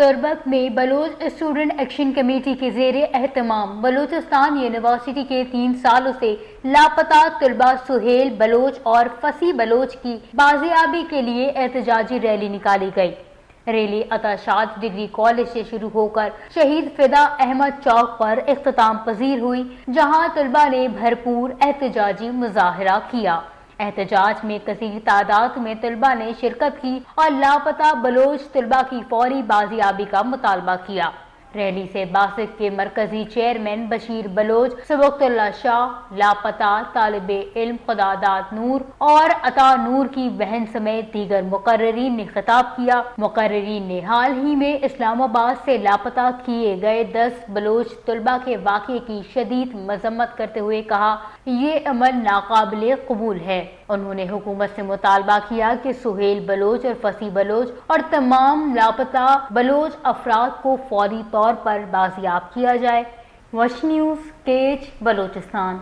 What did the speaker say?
تربت میں Baloch student action committee کے زیر اہتمام بلوچستان یونیورسٹی کے تین سالوں سے لاپتہ طلبہ سہیل بلوچ اور فصیح بلوچ کی بازیابی کے لیے احتجاجی ریلی نکالی گئی۔ ریلی عطا شاد ڈگری کالج سے شروع ہو کر شہید فدا احمد چوک پر اختتام پذیر ہوئی، جہاں طلبہ نے بھرپور احتجاجی مظاہرہ کیا۔ احتجاج میں کثیر تعداد میں طلبہ نے شرکت کی اور لاپتہ بلوچ طلبہ کی فوری بازیابی کا مطالبہ کیا۔ ریلی سے باسک کے مرکزی چیئرمین بشیر بلوچ، سبقت اللہ شاہ، لاپتہ طالب علم خداداد نور اور عطا نور کی بہن سمیت دیگر مقررین نے خطاب کیا۔ مقررین نے حال ہی میں اسلام آباد سے لاپتہ کیے گئے دس بلوچ طلبہ کے واقعے کی شدید مذمت کرتے ہوئے کہا، یہ عمل ناقابل قبول ہے۔ انہوں نے حکومت سے مطالبہ کیا کہ سہیل بلوچ اور فصیح بلوچ اور تمام لاپتہ بلوچ افراد کو فوری طور پر بازیاب کیا جائے۔ وش نیوز، کیچ، بلوچستان۔